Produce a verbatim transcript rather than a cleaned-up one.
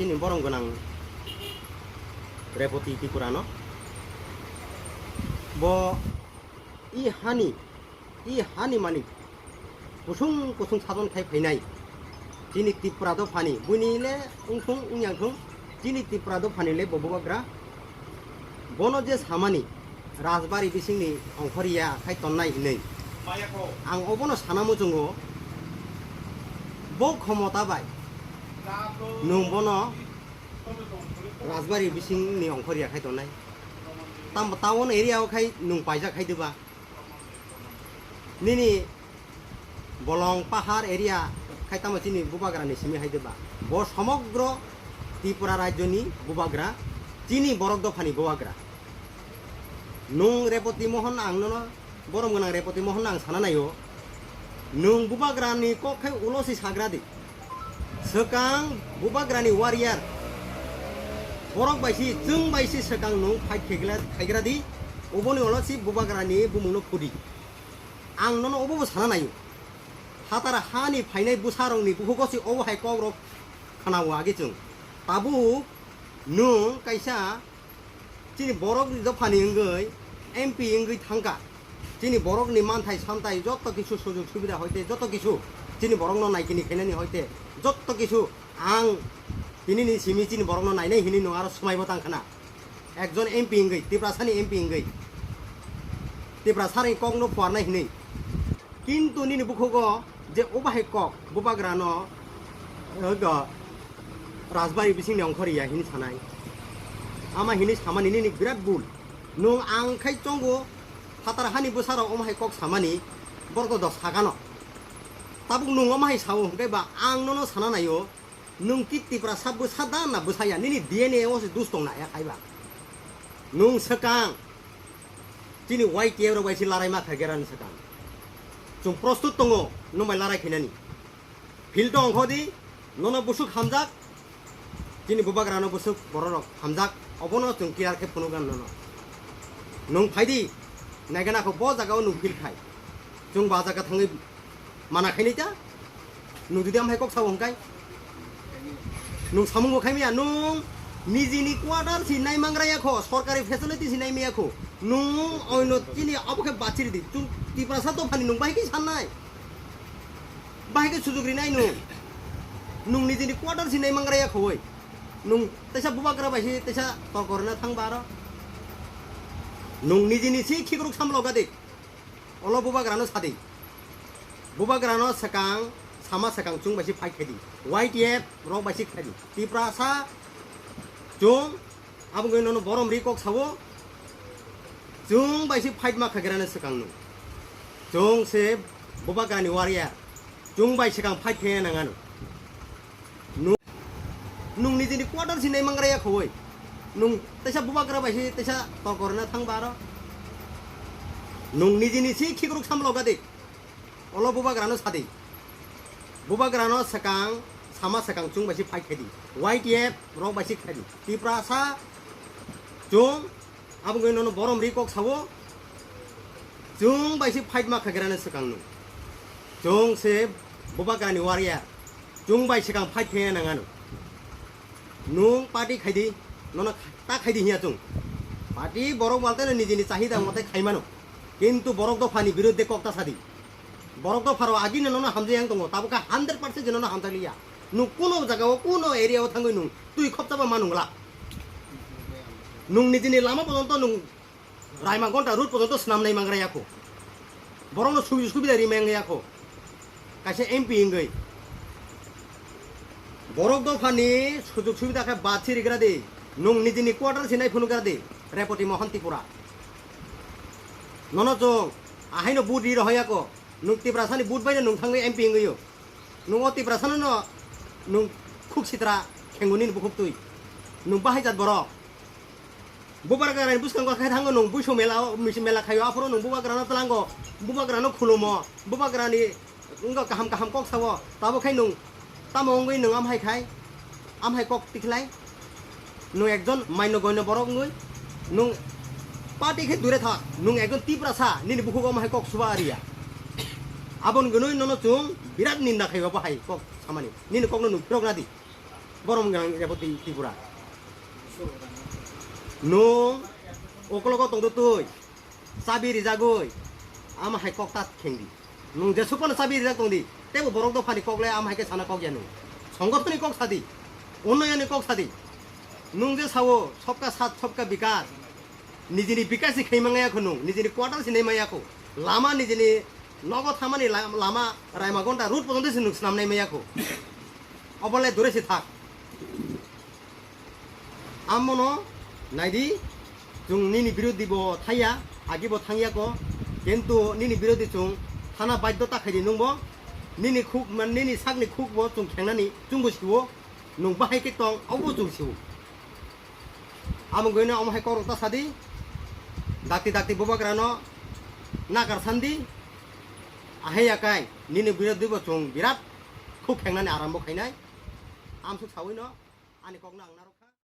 Chini borom gwnang Repoti Tripura no. Bo i hani, i hani mani kusung kusung sajon khai phainai. Chini Tripura dophani, buini le wngthung, wngya wngthung, chini Tripura dophani le bo bubagra. Bono je samani, Rajbari bisingni ongkhorya khai tonnai hinwi. Ang obono sana muchungo, bo khomota bai nwng bono Rajbari bisingni ongkhorya khai tonnai. Tam, town area o khai nwng paijak khai diba? Nini Bolong pahar area khai tamo chini bubagra ni simi hai de ba? Bo somogro Tripura rajyo ni bubagra, chini borok dopha ni bubagra. Nwng Repoti Mohon ang nono, borom gwnang Repoti Mohon ang sana naio. Nwng bubagra ni kok khai ulo si sagra di. Swkang bubagra ni warrior. Borok bai si, chwng bai si swkang nwng fight khaigra, khaigra di. Oboni ulo si bubagra ni bumung no khudi. Ang nono obo bo sana naio. Phatar hani phainai bwsarokni bukhugo se obo hai kokrok khwnao age chwng. Tabuk nwng kaisa chini borokni dophani wngwi M P wngwi thangkha. Chini borokni manthai samthai joto kisu sujug subida hoite joto kisu chini borokno naikini khainani hoite joto kisu ang tinini simi chini borokno nainai hinwi nwng aro swmaibo tangkhana. Ekjon M P wngwi, Tiprasani M P wngwi, Tiprasani kokno phuarnai hinwi. Kintu nini bukhugo je obo hai kok, bubagrano, eh, go, Rajbari bisingni ongkhorya hinwi sanai. Ama hinwi samani nini birat bul. Nwng ang khai chongo, phatar hani bwsarok omo hai kok samani, borok do sakano. Tabuk nwng omo hai sao hwnkhe ba ang nono sana naio. Nwng ki Tiprasa bwsa da na bwsaya? Nini D N A o se dus tong na ya khaiba. Nwng swkang chini Y T F rok bai se larai ma khagerani swkang. Chwng prostut tongo nwng bai larai khainani. Field o ongkho di, nono busuk hamjak, chini bubagrano busuk bororok hamjak, obono chwng clear khe phunukgan nono. Nwng phai di, naigana kho bo jaga o nwng field khai. Chwng ba jaga thangwi mana khainai ta? Nwng jodi amhai kok sao hwnkhe? Nwng samung bo khaimaya, nwng nijini quarter si naimangra yakho, sorkari facility si naimaya kho. Nwng oino chini abo khe bachiri di. Chwng Tiprasa dophani nwng bahai khe sannai? Bahai khe sujug rinai nwng? Nwng nijini quarter si naimangra yakhoi. Nwng teisa bubagra bai si teisa torko rwna thangba aro. Nwng nijini si khikruk samlo gadi. Olo bubagrano sadi. Bubagrano swkang, sama swkang chwng bai si fight khaidi. Y T F rok bai si khaidi. Tiprasa chwng, aboni nono borom ri kok sao. Chwng bai si fight ma khagerani swkang nung. Chwng se bubagrani warrior. Chwng bai swkang fight khe nang ano. Nwng, nwng nijini quarter si naimangra yakhoi. Nwng teisa bubagra bai si teisa torko rwna thangba aro. Nwng nijini si khikruk samlo gadi. Olo bubagrano sadi. Bubagrano swkang, sama swkang chwng bai si fight khaidi. Y T F rok bai si khaidi. Tiprasa chwng, aboni nono borom ri kok sao. Chwng bai si fight ma khagerani swkang nung. Chwng se bubagrani warrior. Chwng bai swkang fight khe nang ano. Nwng party khaidi, nono ta khaidi hiya chwng. Party borok walteno nijini chahida mote khaimano. Kintu borok dophani biruddhe kok ta sadi. Borok dopharo agini nono hamjai yang tongo, tabukha hundred percent je nono hamjakliya. Nwng kuno jagao, kuno area o thangwi nwng twi khopchaba ma nungla. Nwng nijini lama pojonto nwng Raima Gonta road pojonto swnam nai mangra yakho. Borokno subi-, subida ri mangra yakho. Kaisa M P wngwi. Borok dophani sujug subida khe bad sirigra di. Nwng nijini quarter sinai phunukgra di. Repoti Mohon Tripura. Nono chwng ahaino vote ri rohor yakho. Nwng Tiprasani vote baino nwng thangwi M P wngwi o. Nwng o Tiprasano no nwng khuk sitra khenguni bukhuk twi. Nwng bahai jat borok. Bubagrani bwskango khe thango nwng buiso mela o, misi mela khaio, aphuru nwng bubagrano tlango, bubagrano khulumo, bubagrani wngkha kaham kaham kok sao, tabuk khe nwng tamo wngwi nwng amhai khai, amhai kok tikhlai, nwng ekjon maino goino borok wngwi, nwng party khe dure tha, nwng ekjon Tiprasa, nini bukhugo amhai kok suba ariya. Aboni gwnwi nono chwng birat ninda khai obo hai kok samani, nini kokno nwng phirok nadi. Borom gwnang Reboti Tripura. Nwng ukologo tongdo twi, chabi rijagwi, ama hai kok ta khengdi. Nwng jesuk phano chabi rijak tongdi, teibo borok dophani kok le ama hai khe sana kok ya nwng. Songothoni kok sadi, unnayonni kok sadi. Nwng je sao, sobka saath, sobka bikas, nijini bikas se khai mangya kho nwng, nijini quarter se nai maya kho. Lama nijini nogo thamani la-, lama Raimagonda road porjonto se nwng swnam nai maya kho. Obo le dure se thak. Amono naidi, chwng nini birodhi bo thangya, agi bo thangya ko, kintu nini birodhi chwng thana baidhota khaidi nwng bo, nini khuk, man, nini sakni khuk bo chwng khengnani chwng bo sio, nwng bahai khe tong, obo chwng sio. Amo gwi no omo hai korok ta sadi, dakti dakti bubagra no nakar sandi, ahai akai, nini birodhi bo chwng birat khuk khengnani arambo khainai, amsuk sawi no, ani kok no ang narwk kha.